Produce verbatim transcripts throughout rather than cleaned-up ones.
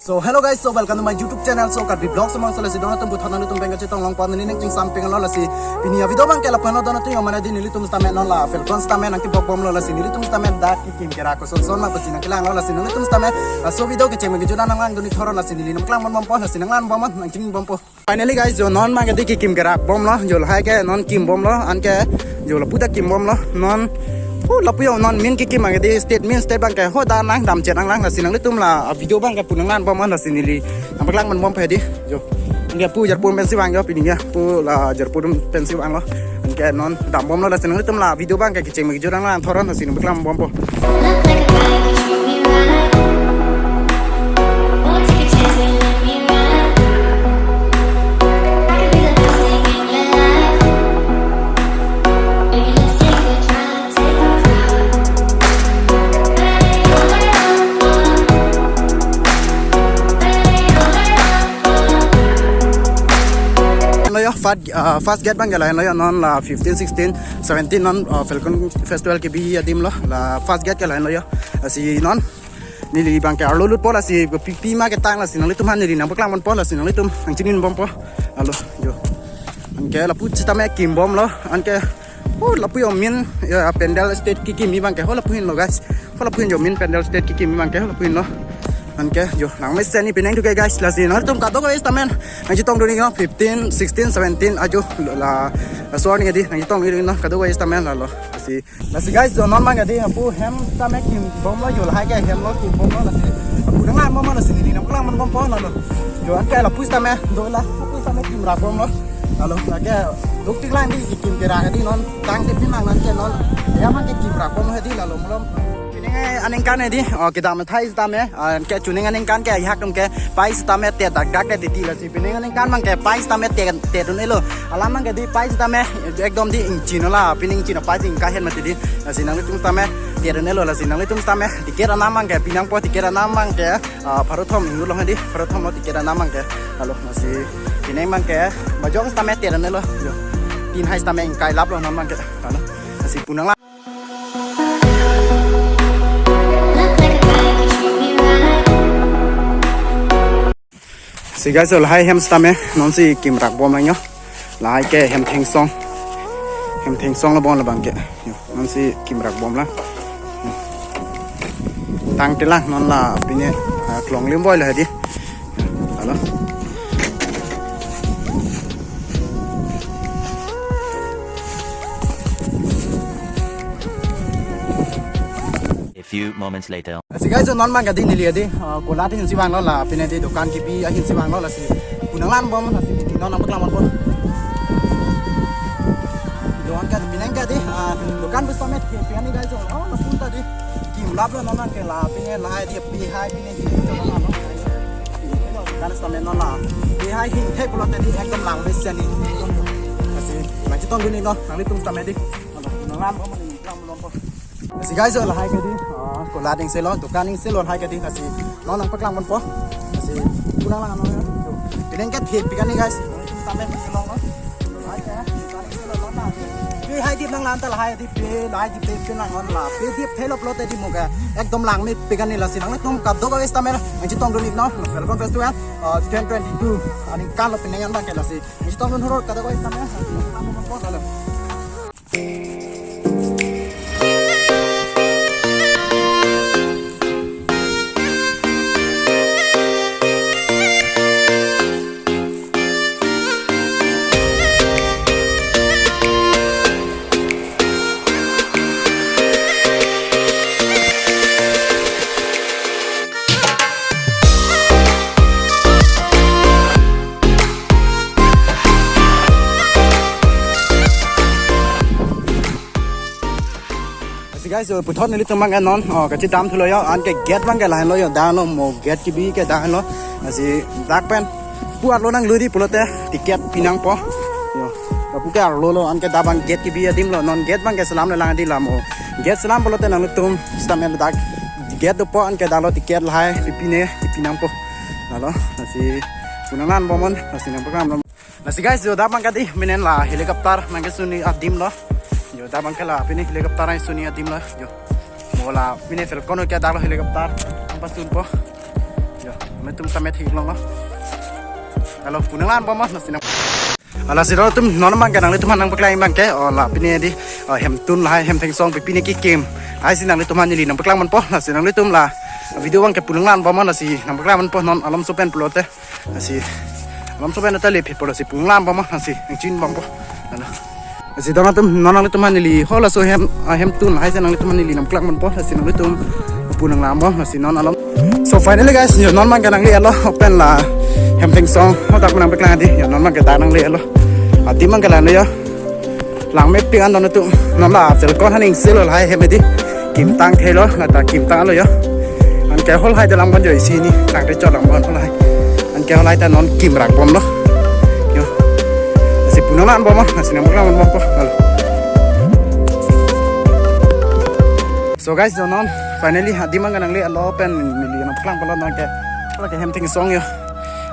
So hello guys, so welcome to my YouTube channel. So Karbi Vlogs among, so lasi dono tum puthot nangtum pen kachetong longpon, neli nangchingsam peng lo lasi. Pini a-video abang ke lapu-an lo, dono tum yo mane di nelitum sitame non la Falcon sitame nangkebokbom lo lasi, nelitum sitame dak kekim kerak koson son ma pusi nangkelang lo lasi, nelitum sitame laso video kecheng me kejut an nanglangdun ik thor lasi, neli nangklangbompo lasi, nanglangbom, nangchinibompo. Finally guys, jo non abang ke di kekim kerakbom lo, jo lahai ke non kimbom lo, anke jo lapu ta kimbom lo, non, oh, lapu yo non min kekim abang ke di state, min state abang ke ho da nangdam chet nanglang lasi, nanglitum la a-video abang ke pu nanglangbom lasi, neli nangpaklangbompo hedi, jo. Anke pu jarpo pensi vang jo, pini ya pu la jarpo pensi vang lo, anke non dambom lo lasi, nanglitum la video abang ke kecheng me kejut an nanglang thor lasi, nangpaklangbompo. Look like a guy who treat me right. Won't take a chance and let me ride. I could be the best thing in your life. Baby, let's take a drive, take a drive. Lo yo, fat, uh, first gate abang ke lahenlo yo, non la fifteen, sixteen, seventeen non, uh, Falcon Festival kebi adim lo, la first gate ke lahenlo yo. Lasi non neli abang ke arlo lutpo lasi, pi pi ma ketang lasi, nanglitum aphan neli nangpaklangbompo lasi, nanglitum nangchinibompo. Alo, jo. Anke lapu sitame kimbom lo, anke, oh, lapu yo min, ya, pandal stage kekimji abang ke ho lapu ahin lo guys. Ho lapu ahin jo, min pandal stage kekimji abang ke ho lapu ahin lo. Anke jo nangmesen ni penang tu ke guys, lasi nangtum kadokave sitame nangchetongdun ik non, fifteen, sixteen, seventeen ajo la, laso arni di nangchetongdun ik non kadokave sitame lalo. Lasi, lasi guys, jo non abang ke di apu hem sitame kimbom lo, jo lahai ke hem lo kimbom lo lasi. Apu nanglangbom lasi, neli nanglangbompo lalo. Jo anke lapu sitame do la, lapu sitame kimrakbom lo. Lalo lake duk tik lang di kekim kerak di non, tang tip lang non ke non. Ya abang ke kimrakbom hedi lalo malom. Pining aningkan hedi, oh, kedam thai sitame, ah, ke chuning aningkan ke ahak atum ke pai sitame te dak dak te titi lasi, pining aningkan abang ke pai sitame te te dun elo. Alam abang ke di pai sitame ekdom di ingchin lo, pining ingchin pai ingkai hen mati di. Lasi nanglitum sitame te dun elo, lasi nanglitum sitame ticket anam abang ke pinangpo, ticket anam abang ke, ah, pharo thom inut lo hedi, pharo thom lo ticket anam abang ke. Alo, lasi pining abang ke bajok sitame te dun elo. Jo. Tin hai sitame ingkai lap lo non abang ke. Alo. Lasi pu nanglang. Si guys, so lahai hem sitame nonsi kimrakbom lang yo. Lahai ke hem thengsong. Hem thengsong lo bon labang ke. Yo, nonsi kimrakbom lang. Yo. Tang telang non la pine, ah, klong limboi lo hedi. Alo. A few moments later. Si guys, so non abang ke di neli di, ah, kolat ahin si vanglo la, pine di dukan kebi ahin si vanglo lasi. Pu nanglangbom lasi, non nangpaklangbompo. Dukan ke, pining ke di, ah, dukan bus pamit ke, pian ni guys, oh, lapu ta di. Kimlap lo non abang ke la, pine lahai di, pi hai, pine di, jo non lo. Dukan sitame non la. Pi hai hingthek pulote di ekdom lang bes ni. Lasi, nangchetongdun ik non, nanglitum sitame di. Nanglangbom, nanglangbompo. Si guys, so lahai ke di, ah, kolat ingse lo, dukan ingse lo lahai ke di, lasi non nangpaklangbompo. Lasi pu nanglang non. Pining ke thek pikan ni guys. Sitame kelong lo. Lahai ke, dukan ingse lo non na. Pi hai di nanglang ta lahai di, pi lahai di, pi pi nang non la. Pi di phelop lo te di mo ke. Ekdom lang me pikan ni lasi, nanglitum kadokave sitame nangchetongdun ik non. Falcon Festival, ah, twenty twenty-two aningkan lo pining abang ke lasi. Nangchetongdun horor kadokave sitame. Halo. Si guys, so puthot nelitum abang ke non, oh, kachedam thulo yo, anke gate abang ke lahenlo yo, dang lo mo gate kebi ke dang lo, lasi dak pen pu arlo nanglu di pulote ticket pinangpo. Yo, lapu ke arlo lo, anke dak abang gate kebi adim lo, non gate abang ke selam le lang di la mo. Gate selam pulote nanglitum sitame dak gate dopo, anke dak lo ticket lahai pipine pinangpo. Lalo, lasi pu nanglangbom non, lasi nangpaklangbom. Lasi guys, jo dak abang ke di, menen la helicopter nangkesun ni adim lo. Jo dak abang ke la pine helicopter nangkesun ni adim lo. Jo. Mo la pine Falcon ke dak lo helicopter nangpasunpo. Jo. Nanglitum tame theklonglo. Halo, pu nanglangbom lasi nang. Lasi nanglitum non abangke nanglitum aphan nangpaklang abangke, o la pine di, o, hemtun lahai hem thengsong pi pine kekim. Lahai si nanglitum aphan neli nangpaklang ponpo, lasi nanglitum la video abangke pu nanglangbom lasi nangpaklang ponpo non alomso pen pulote. Lasi alomso pen ta le phe pulo si pu nanglangbom lasi nangchinbompo. Halo. Lasi nanglitum non nanglitum aphan neli halaso hem, ah, hemtun lahai si nanglitum aphan neli nangpaklang ponpo, lasi nanglitum pu nanglangbom lasi non alom. So finally guys, yo non abangke nangle-etlo pen la hem thengsong hadak nangpaklang di, yo non abangke ta nangle-etlo. Adim abangke la-anlo yo. Langmepik an don atum, non la Falcon Hunting Seal lahai hem di. Kimtang thelo, lata kimtanglo yo. Anke halahai ta langbom yo isi ni, tangte chot langbom halahai. Anke halahai ta non kimrang bomlo. Yo. Lasi pu nanglangbom, lasi nangpaklang bompo. Halo. So guys, yo non finally adim abangke nangle-etlo pen neli nangpaklang ponlo non ke. Halake hem thengsong yo.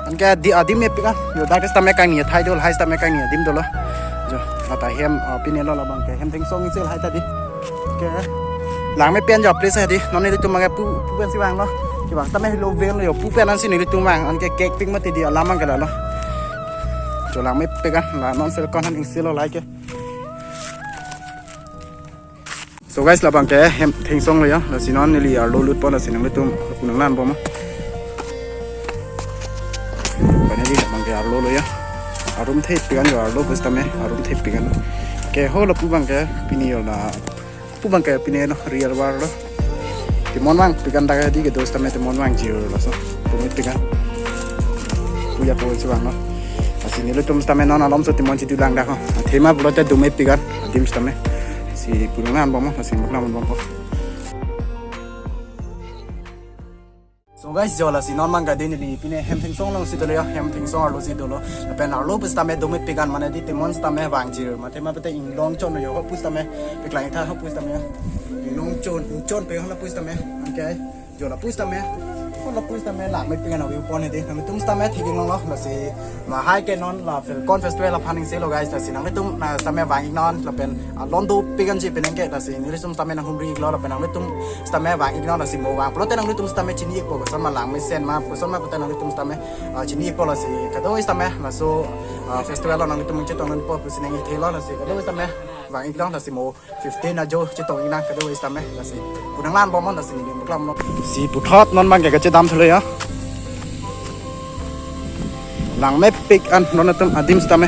Anke di adim mepik an. Yo, dak sitame kangni athai do, lahai sitame kangni adim dolo. Jo, lata hem, ah, pinelo labangke hem thengsong isi lahai ta di. Ke. Langmepik an jo place di. Non nelitum abangke pu, pu pensi vanglo. Kevang tame helo venlo yo, pu pen ansi nelitum vang. Anke kekpik mati di alam abangke lalo. Jo langmepik an, la non Falcon Hunting Seal lahai ke. So guys, labangke hem thengsonglo yo, lasi non neli arlo lutpo, lasi nanglitum pu nanglangbom. Finally labangke arlolo yo. Arum thepik an yo arlo pusitame, arum thepik an. Ke halapu abangke pine yo la, pu abangke pinelo reservoir lo. Temon vangpik an dak di kedo sitame temon vangjirlo so. Temon pik an. Puya po si vanglo. Lasi nelitum sitame non alomso temon chidulang dak ho. Athema pulote do mepik an adim sitame. Lasi pu nanglangbom, lasi nanglangbompo. So guys, jo lasi non abangke di neli pine hem thengsong alongsi dolo yo, hem thengsong arlosi dolo. Lapen arlo pusitame do mepik an mane di temon sitame vangjir. Mate ma pete inglong chon yo, ho pusitame paklang-ik tha ho pusitame. Inglong chon, chon pe ho la pusitame. Anke. Jo la pusitame. Ho la pusitame langmepik an ave upon di. Nanglitum sitame theklonglo lasi. Lahai ke non la Falcon Festival aphan ingselo guys, lasi nanglitum, ah, sitame vang-iknon lapen, ah, alon dopik anji penang ke, lasi nelitum sitame nanghumri-iklo lapen nanglitum sitame vang-iknon, lasi mo vang pulote nanglitum sitame chini-ikpo, koson ma langmesen ma, koson ma pulote nanglitum sitame, ah, chini-ikpo, lasi kadokave sitame laso, ah, festival along nanglitum chetongdunpo pusi nangthelo, lasi kadokave sitame vang-iknon, lasi mo fifteen ajo chetong-iknang kadokave sitame, lasi pu nanglangbom, lasi neli nangpaklang ponlo. Si puthot non abangke kachedam thulo yo. Langmepik an non atum adim sitame.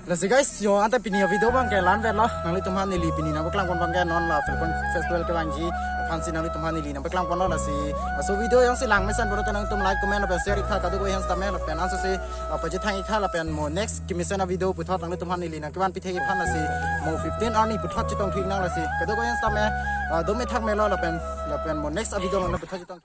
Lasi guys, yo anta pini avideo abangke la-an vetlo, nanglitum aphan neli pini nangpaklang pon abangke non la Falcon Festival kevangji aphansi nanglitum aphan neli nangpaklang ponlo, lasi laso video jongsi langmesen pulote nanglitum like, comment lapen share-ik tha kadokave ahin sitame, lapen ansose, ah, pachethang-ik tha lapen mo next kemesen avideo puthot nanglitum aphan neli nangkevanpi thek-ik aphan, lasi mo fifteen arni puthot chetong thu-iknang, lasi kadokave ahin sitame, ah, dome thakmelo lapen, lapen mo next avideo along puthot chetong